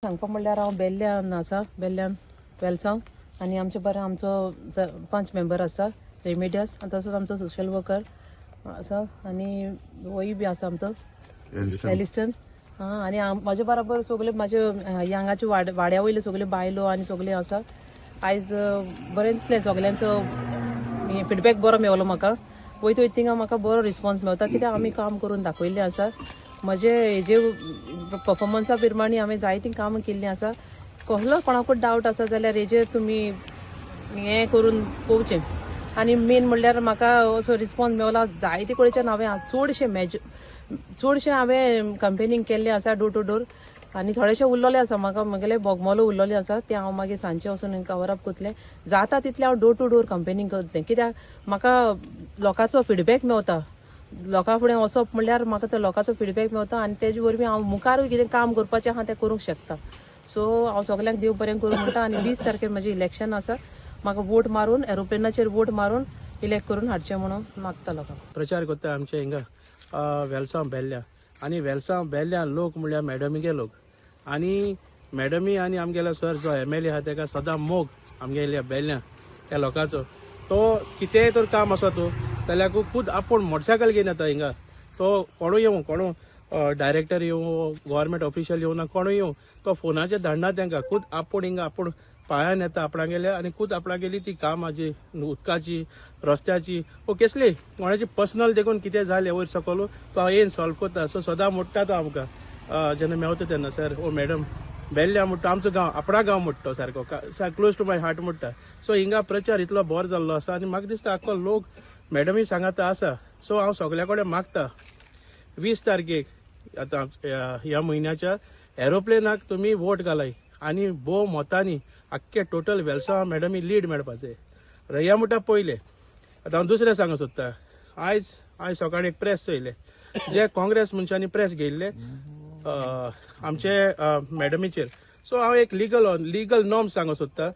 सांगपा म्हणल्यार हांव बेल्ल्यान आसा, बेल्ल्यान वेलसांव, आनी आमचे बरें आमचो 5 मेंबर आसा रेमिडियस, आनी तसोच आमचो सोशल वर्कर आसा आनी होय बी आसा आमचो एलिस्टन. आं, आनी म्हाजे बराबर सगळे म्हाजे हांगाचे वाड्या वयले सगळे बायलो आनी सगळे आसा. आयज बरें दिसलें, सगल्यांचो फिडबॅक बरो मेवलो म्हाका. वयता वयता थिंगा म्हाका बरो रिस्पॉन्स मेवता, कित्याक आमी काम करून दाखयल्लें आसा. म्हजे हेजे पफॉर्मन्सा प्रमाणे हांवें जायतीं कामां केल्लीं आसा. कसलो कोणाकूच डावट आसा जाल्यार हेजेर तुमी हें करून पळोवचें. आनी मेन म्हणल्यार म्हाका असो रिस्पॉन्स मेवला जायते कडेच्यान. हांवें चडशें चडशें हांवें कंपेनींग केल्लें आसा डोर टू डोर, आनी थोडेशे उरलेले आसा म्हाका, म्हगेले बोगमोलो उरलेले आसा, ते हांव मागीर सांजचें वचून कवर अप करतलें. जाता तितलें हांव डोर टू डोर कंपेनींग करतलें, कित्याक म्हाका लोकांचो फिडबॅक मेवता. लोकां फुडें वचप म्हणल्यार म्हाका तो लोकांचो फिडबॅक मेवता आनी तेजे वरवीं हांव मुखारूय कितें काम करपाचें आहा तें करूंक शकता. सो हांव सगल्यांक देव बरें करूं म्हणटा. आनी 20 तारखेर म्हजें इलेक्शन आसा, म्हाका वोट मारून, एरोप्लेनाचेर वोट मारून इलेक्ट करून हाडचें म्हणून मागता लोकांक. प्रचार करता आमचे हिंगा वेलसांव बेल्ल्या, आनी वेलसांव बेल्ल्या लोक म्हणल्यार मॅडमीगे लोक, आनी मॅडमी आनी आमगेलो सर जो एमएलए आहा तेका सदां मोग आमगेल्या बेल्ल्या त्या लोकांचो. तो कितेंय तर काम आसा तूं जाल्यार खूद आपूण मोटरसायकल घेवन येता हिंगा. तो कोणूय येवं, कोणू डायरेक्टर येवं, गव्हर्मेंट ऑफिशियल येवं ना कोणूय येवं, तो फोनाचेर धाडना तांकां, खूद आपूण हिंगा आपूण पांयान येता आपणागेले आनी खूद आपणागेली ती कामां जी उदकाची, रस्त्याची वो केसली कोणाची पर्सनल देखून कितें जालें वयर सकयल तो येवन सॉल्व करता. सो सदां मोडटा तो आमकां जेन्ना मेवता तेन्ना, सर ओ मॅडम बेल्ल्या म्हणटा, आमचो गांव आपणा गांव म्हणटा तो, सारको क्लोज टू my heart म्हणटा. सो हिंगा प्रचार इतलो बरो जाल्लो आसा आनी म्हाका दिसता आख्खो लोक मॅडमी सांगाता आसा. सो हांव सगल्या कडेन मागता, 20 तारखेक आतां ह्या म्हयन्याच्या एरोप्लेनाक तुमी वोट घालाय आनी भोव मतांनी आख्खे टोटल वेलसांव मॅडमी लीड मेळपाचें रया म्हणटा पयलें. आतां हांव दुसरें सांगूंक सोदता. आयज हांवें सकाळीं एक प्रेस चोयलें, जे काँग्रेस मनशांनी प्रेस घेयल्ले आमचे मॅडमीचेर. सो हांव एक लिगल नॉर्म सांगूंक सोदता.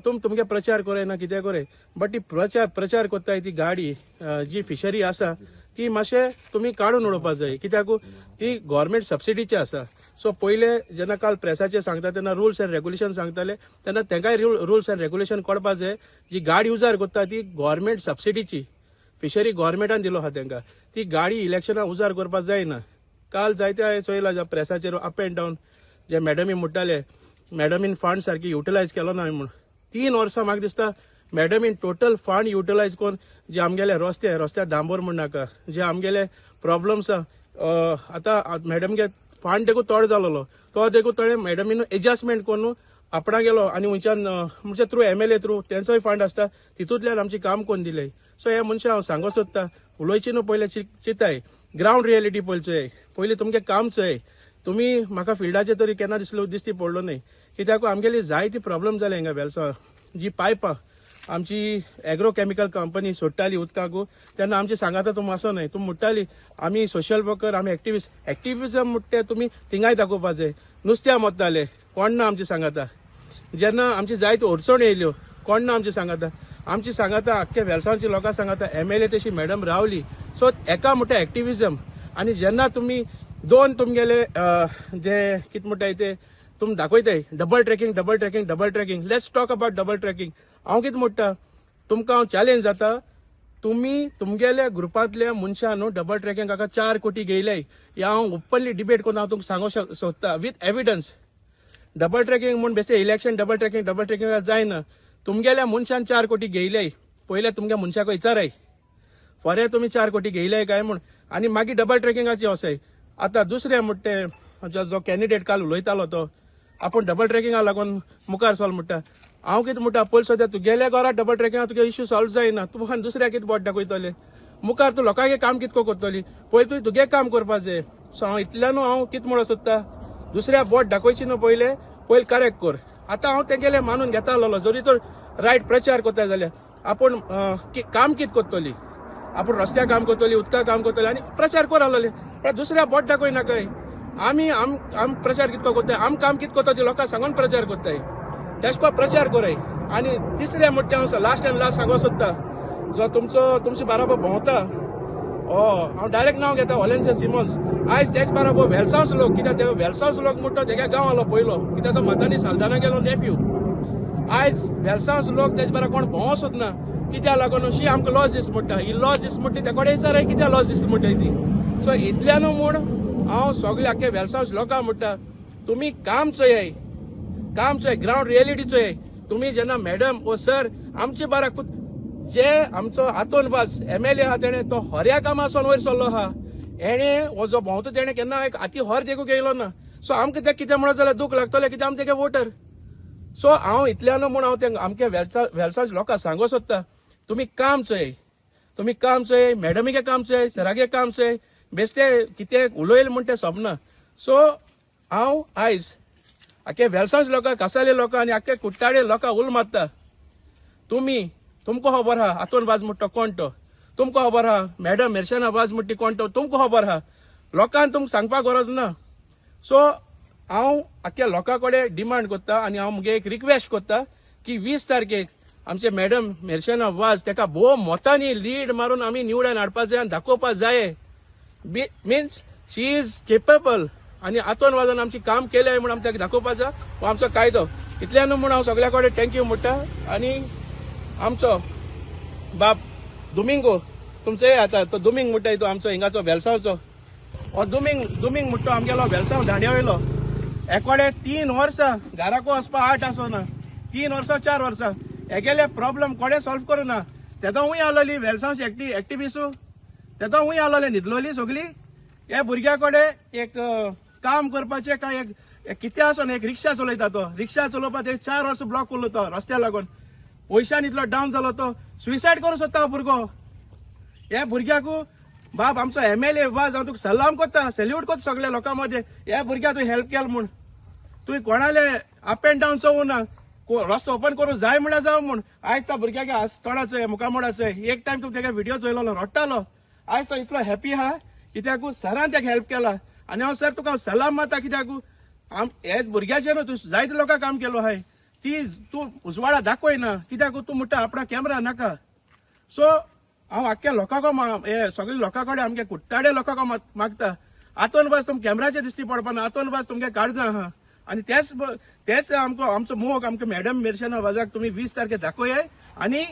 तुम तुमगे प्रचार कोराय ना कितें कोराय, बट ती प्रचार प्रचार करताय ती गाडी जी फिशरी आसा ती मातशें तुमी काडून उडोवपा जाय, कित्याक ती गव्हर्मेंट सबसिडीची आसा. सो पयले जेन्ना काल प्रेसाचेर सांगता तेन्ना रुल्स एंड रेगुलेशन सांगताले, तेन्ना तेंकाय रुल्स एंड रेगुलेशन कळपा जाय. जी गाडी उजार करता ती गव्हर्मेंट सबसिडीची फिशरी गव्हर्मेंटान दिलो आहा तेंकां, ती गाडी इलेक्शनाक उजार करपाक जायना. काल जायते हांवें चोयलां प्रेसाचेर अप एंड डावन, जे मॅडमी म्हणटाले मॅडमीन फंड सारकी युटिलायज केलो ना म्हूण. 3 वर्सां म्हाका दिसता मॅडमीन टोटल फंड युटिलायज करून जे आमगेले रस्ते, रस्त्यार डांबर म्हण नाका, जे आमगेले प्रॉब्लम्स आहा, आतां मॅडमगे फंड देखून थोडो जालोलो तो देखून थोडे मॅडमीन एडजस्टमेंट करून आपणा गेलो आनी खंयच्यान म्हणजे थ्रू एमएलए थ्रू तेंचोय फंड आसता तितूंतल्यान आमचें काम करून दिलें. सो हे मनशां हांव सांगूंक सोदता, उलोवची न्हू पयलें चिंताय, ग्रावंड रियलिटी पयलीं चोय, पयलीं तुमगें काम चोय. तुमी म्हाका फिल्डाचेर तरी केन्ना दिसलो दिसती पडलो न्हय, कित्याक आमगेली जायती प्रॉब्लम जाले हिंगा वेलसांव. जी पायपां आमची एग्रो केमिकल कंपनी सोडटाली उदकाकू तेन्ना आमची सांगाता तुमी असो न्हय, तुमी म्हणटाली आमी सोशल वर्कर, आमी एक्टिविस्ट. एक्टिविजम म्हणटा तें तुमी थिंगाय दाखोवपा जाय. नुस्त्या मोत्ताले कोण ना आमची सांगाता, जेन्ना आमची जायत्यो अडचणी येयल्यो कोण ना आमची सांगाता. आमची सांगाता आख्खे वेलसांवची लोकां सांगाता एमएलए तशी मॅडम रावली. सो एका म्हणटा एक्टिविजम. आनी जेन्ना तुमी दोन तुमगेले जे कितें म्हणटाय ते तुमी दाखयताय double tracking, double tracking, double tracking. Let's talk about double tracking. हांव कितें म्हणटा तुमकां, हांव चॅलेंज जाता, तुमी तुमगेल्या ग्रुपांतल्या मनशां न्हू डबल ट्रॅकिंग काका 4 कोटी घेयले, हे हांव ओपनली डिबेट करून हांव तुमकां सांगूंक सोदता विथ एविडन्स. डबल ट्रॅकिंग म्हूण बेश्टे election double tracking, double tracking जायना. तुमगेल्या मनशान 4 कोटी घेयले, पयले तुमगे मनशाक विचाराय फरे तुमी 4 कोटी घेयले काय म्हूण, आनी मागीर डबल ट्रॅकिंगाची वसाय. आतां दुसरें म्हणटा ते जो कॅन्डिडेट काल उलयतालो तो आपूण डबल ट्रॅकिंगाक लागून मुखार सोल म्हणटा. हांव कितें म्हणटा, पयलीं सद्या तुगेल्या घरा डबल ट्रॅकिंगाक तुगे इश्यू सॉल्व जायना, तूं मुखार दुसऱ्याक कितें बोट दाखयतले, मुखार तूं लोकांगे काम कितको करतली, पयलीं तुवें तुगे काम करपा जाय. सो हांव इतल्यानू हांव कितें म्हणूंक सोदता, दुसऱ्या बोट दाखोवची न्हू, पयलें पयलीं करेक्ट कर. आतां हांव तेगेलें मानून घेता आसलेलो, जरी तर रायट प्रचार करता जाल्यार आपूण काम कितें करतली, आपूण रस्त्यार काम करतली, उदका काम करतली आनी प्रचार कर आसलेले, पण दुसऱ्या बोट दाखय नाकाय. आमी आम प्रचार कितको करताय, आम काम कितें करता ती लोकांक सांगून प्रचार करताय, तेश कोन प्रचार कराय. आनी तिसरें म्हणटा हांव लास्ट एंड लास्ट सांगूंक सोदता, जो तुमचो तुमचे बाराबर भोंवता हो हांव डायरेक्ट नांव घेता ऑलेन्से सिमोन्स. आयज तेच बरोबर वेलसांवच लोक, कित्याक ते वेलसांवच लोक म्हणटा तेगे गांव आलो पयलो, कित्याक तो मतांनी साल्दाना गेलो नेफ्यू. आयज वेलसांवच लोक तेज बरोबर कोण भोंवो सोदना, कित्याक लागून अशी आमकां लॉस दीस म्हणटा. ही लॉस दीस म्हणटा ते कडेन विचार कित्याक लॉस दीस म्हणटा ती. सो इतल्यानू म्हूण हांव सगळे आख्खे वेलसांवच लोकांक म्हणटा, तुमी काम चोयाय, काम चोय, ग्रावंड रियलिटी चोयाय. तुमी जेन्ना मॅडम ओ सर आमचे बाराक जे आमचो आतोन वास एमएलए आहा तेणें तो हऱ्या कामासून वयर सरलो आहा. हेणें हो जो भोंवता तेणें केन्ना एक हाती हर देखूंक येयलो ना. सो आमकां तें कितें म्हणत जाल्यार दूख लागतलें, कित्याक आमी तेगे वोटर. सो हांव इतल्यान म्हूण हांव ते आमच्या वेलसांव लोकांक सांगो सोदता, तुमी काम चोय, तुमी काम चोय, मॅडमीगे काम चोय, सरागे काम चोय, बेश्टे कितें उलयल म्हूण तें सोंपना. सो हांव आयज आख्खे वेलसांव लोकांक, कासाले लोकांक आनी आख्खे कुट्टाळे लोकांक उल मारता, तुमी तुमकां खबर आहा आतोन वाज म्हणटा कोण तो, तुमकां खबर आहा मॅडम मेरशेना वाज म्हणटी कोण तो, तुमकां खबर आहा, लोकांक तुमकां सांगपाक गरज ना. सो हांव आख्ख्या लोकां कडेन डिमांड करता आनी हांव मुगे एक रिक्वेस्ट करता की 20 तारखेक आमचे मॅडम मेरशेना वाज तेका भोव मतांनी लीड मारून आमी निवडून हाडपा जाय आनी दाखोवपा जाय, मिन्स शी is capable. आनी आतोन वाजान आमची काम केलें म्हूण आमी ताका दाखोवपा जाय, हो आमचो कायदो. इतल्यान म्हूण हांव सगळ्या कडेन thank you म्हणटा. आनी आमचो बाब दुमिंगो तुमचेय आतां तो दुमिंग म्हणटा तो आमचो हिंगाचो वेलसांवचो, हो दुमिंग दुमिंग म्हणटा आमगेलो वेलसांव दांड्या वयलो. एकोडे 3 वर्सां घराको वचपा आठ आसना, 3 वर्सां 4 वर्सां हेगेले प्रॉब्लम कोणे सॉल्व करूं ना. तेदो हूंय आलोली वेलसांवची एक्टिविस्टू, तेदो हूंय आलोले न्हिदलोली सगली. हे भुरग्या कडेन एक काम करपाचें काय एक कितें आसना, एक रिक्षा चलयता तो, रिक्षा चलोवपाक एक 4 वर्सां ब्लॉक उरलो तो रस्त्या लागून, पयशान इतलो डावन जालो तो सुसायड करूं सोदता भुरगो. हे भुरग्याकू बाब आमचो एमएलए वाज हांव तुका सलाम करता, सॅल्यूट करता सगळ्या लोकां मदें, ह्या भुरग्याक तुवें हेल्प केल म्हूण. तुवें कोणाले अप एंड डावन चोवूं ना, रस्तो ओपन करूं जाय म्हळ्यार जावं म्हूण. आयज तो भुरग्याक आज तोंडाचो मुखामोडाचो एक टायम तुका तेगे व्हिडियो चोयलोलो रडटालो, आयज तो इतलो हॅपी आहा कित्याकू सरान तेका हेल्प केला. आनी हांव सर तुका सलाम मारता, कित्याकू हे भुरग्याचेर न्हू तूं जायते लोकांक काम केलो आहाय, ती तूं उजवाडा दाखयना कित्याक तूं म्हणटा आपणा कॅमेरा नाका. सो हांव आख्ख्या लोकांक हे सगळे लोकां कडेन आमगे कुट्टाडे लोकांक मागता, आतोन बस तुमकां कॅमेराचेर दिश्टी पडपाना, आतोन बस तुमगे काळजां आहा. आनी तेच तेच आमकां आमचो मोग आमकां मॅडम मिरशेना वाजाक तुमी 20 तारखे दाखोयाय आनी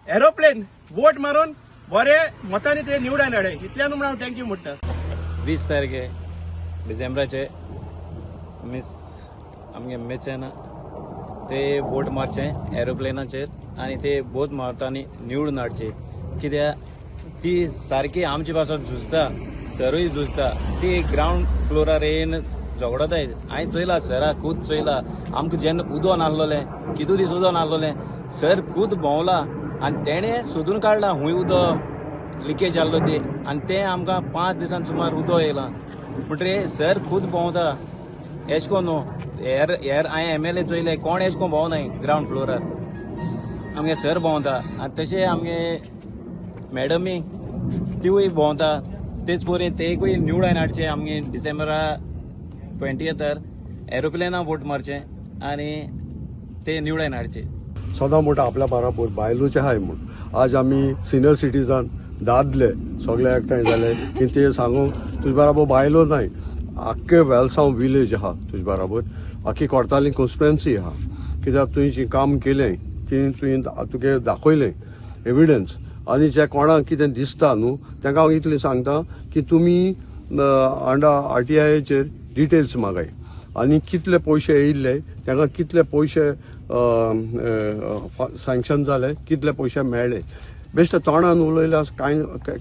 एरोप्लेन वोट मारून बरे मतांनी ते निवडून हाडाय. इतल्यान म्हूण हांव thank you म्हणटा. 20 तारखे डिसेंबराचे मिस आमगे मिचेना ते वोट मारचे एरोप्लेनाचेर आनी ते बोत मतांनी निवडून हाडचे, कित्याक ती सारकी आमचे पासत झुजता, सरूय झुजता, ती ग्रावंड फ्लोरार येवन झगडताय. हांवें चोयला सरा खूद चोयला, आमकां जेन्ना उदक नासलोलें, कितू दीस उदक नासलोलें, सर खूद भोंवला आनी तेणें सोदून काडला खूंय उदक लिकेज जाल्लो ती, आनी तें आमकां 5 दिसान सुमार उदक येयलां. म्हणटकीर सर खूद भोंवता, एश कोन न्हू हेर हेर हांवें एमएलए चोयले कोण एश कोन भोंवनाय ग्रावंड फ्लोरार, आमगे सर भोंवता. आनी तशें आमगे मॅडमी तिवूय भोंवता, तेच परी तेकूय निवडून हाडचें आमगे डिसेंबरा 20 एरोप्लेना वोट मारचें आनी ते निवडून हाडचे. सदां म्हणटा आपल्या बराबर बायलोचे आहाय म्हूण. आज आमी सिनियर सिटीजन दादले सगळे एकठांय जाले की ते सांगू तुजे बराबर बायलो नाय, आख्खे वेलसांव विलेज आहा तुजे बराबर, आख्खी कोर्ताली कॉन्स्टिट्युएन्सी आहा, कित्याक तुवें जी काम केलें ती तुवें तुगे दाखयलें एविडन्स. आनी जे कोणाक कितें दिसता न्हू तांकां हांव इतलें सांगता की तुमी अंडर आरटीआयचेर डिटेल्स मागाय आनी कितले पयशे येयल्ले तांकां, कितले पयशे सँक्शन जाले, कितले पयशे मेळ्ळे. बेश्टे तोंडान उलयल्यार कांय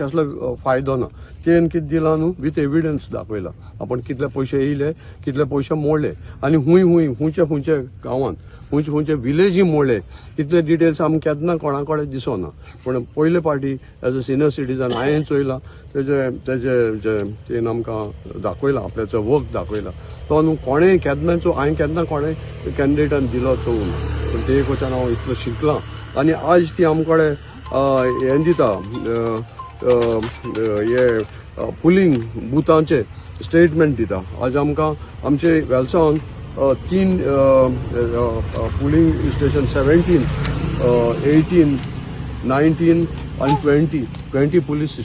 कसलो फायदो ना. तेणें कितें दिलां न्हू विथ एविडन्स दाखयला आपण कितले पयशे येयले, कितले पयशे मोडले आनी खूंय खूंय खुंयचे खुंयचे गांवांत खुंयचे खुंयचे विलेजी मोडले, इतले डिटेल्स आमकां केन्ना कोणा कडेन दिसना. पूण पयले फावटी एज अ सिनियर सिटीजन हांवें चोयलां तेजे तेजे जे तेणें आमकां दाखयला आपल्याचो वर्क दाखयला तो न्हू कोणें केन्नाचो हांवें केन्ना कोणें कॅन्डिडेटान दिलो चोवना. पूण ते वचून हांव इतलो शिकलां आनी आज ती आमचे कडेन हें दिता हे पुलींग बुथांचे स्टेटमेंट दिता. आज आमकां आमचे वेलसांवान 3 पुलींग स्टेशन 17, 18 19 आनी 20 पुलीस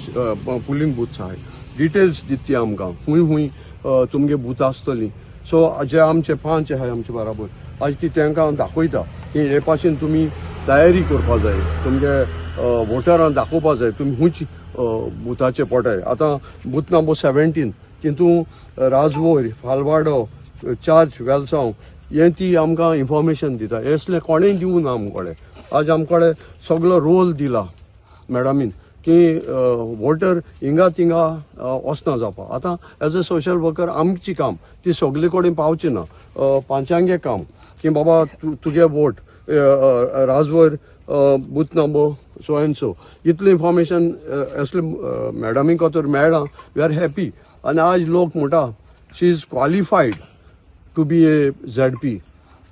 पुलींग बूथ्स आहाय. डिटेल्स दिता ती आमकां, खूंय खूंय तुमगे बूथ आसतली. सो जे आमचे पांच आहाय आमचे बराबर, आज ती तांकां दाखयता की हे पासून तुमी तयारी करपा जाय, तुमगे वोटरांक दाखोवपा जाय तुमी खूंयच बुथाचे पटाय. आतां बूथ नंबर 17 तितून राजवोर, फालवाडो, चार्च, वेलसांव हें ती आमकां इन्फॉर्मेशन दिता. असलें कोणेंय दिवना आमकडे. आज आमकडे सगलो रोल दिला मॅडमीन की वोटर हिंगा थिंगा वचना जावपा. आतां एज अ सोशल वर्कर आमची काम ती सगळे कडेन पावची ना, पांचांगे काम की बाबा तुगे vote Rajvar booth number so and so, इतलें इन्फॉर्मेशन असलें मॅडमीक तर मेळ्ळां, we are happy. आनी आज लोक म्हणटा she is qualified to be a ZP.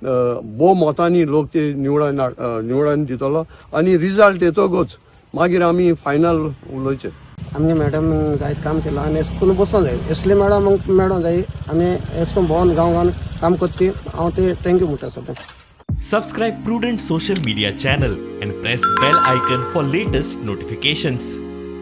भोव मतांनी लोक ते निवडून दितलो आनी रिजल्ट येतकूच मागीर आमी फायनल उलोवचें. आमगे मॅडम जायत काम केलां आनी एसकून बसोन जाय असले मॅडम मेळों जाय. आमी एसकून भोंवन गांव गांवान काम करती. हांव ते thank you म्हणटा सदां. Subscribe Prudent Social Media channel and press bell icon for latest notifications.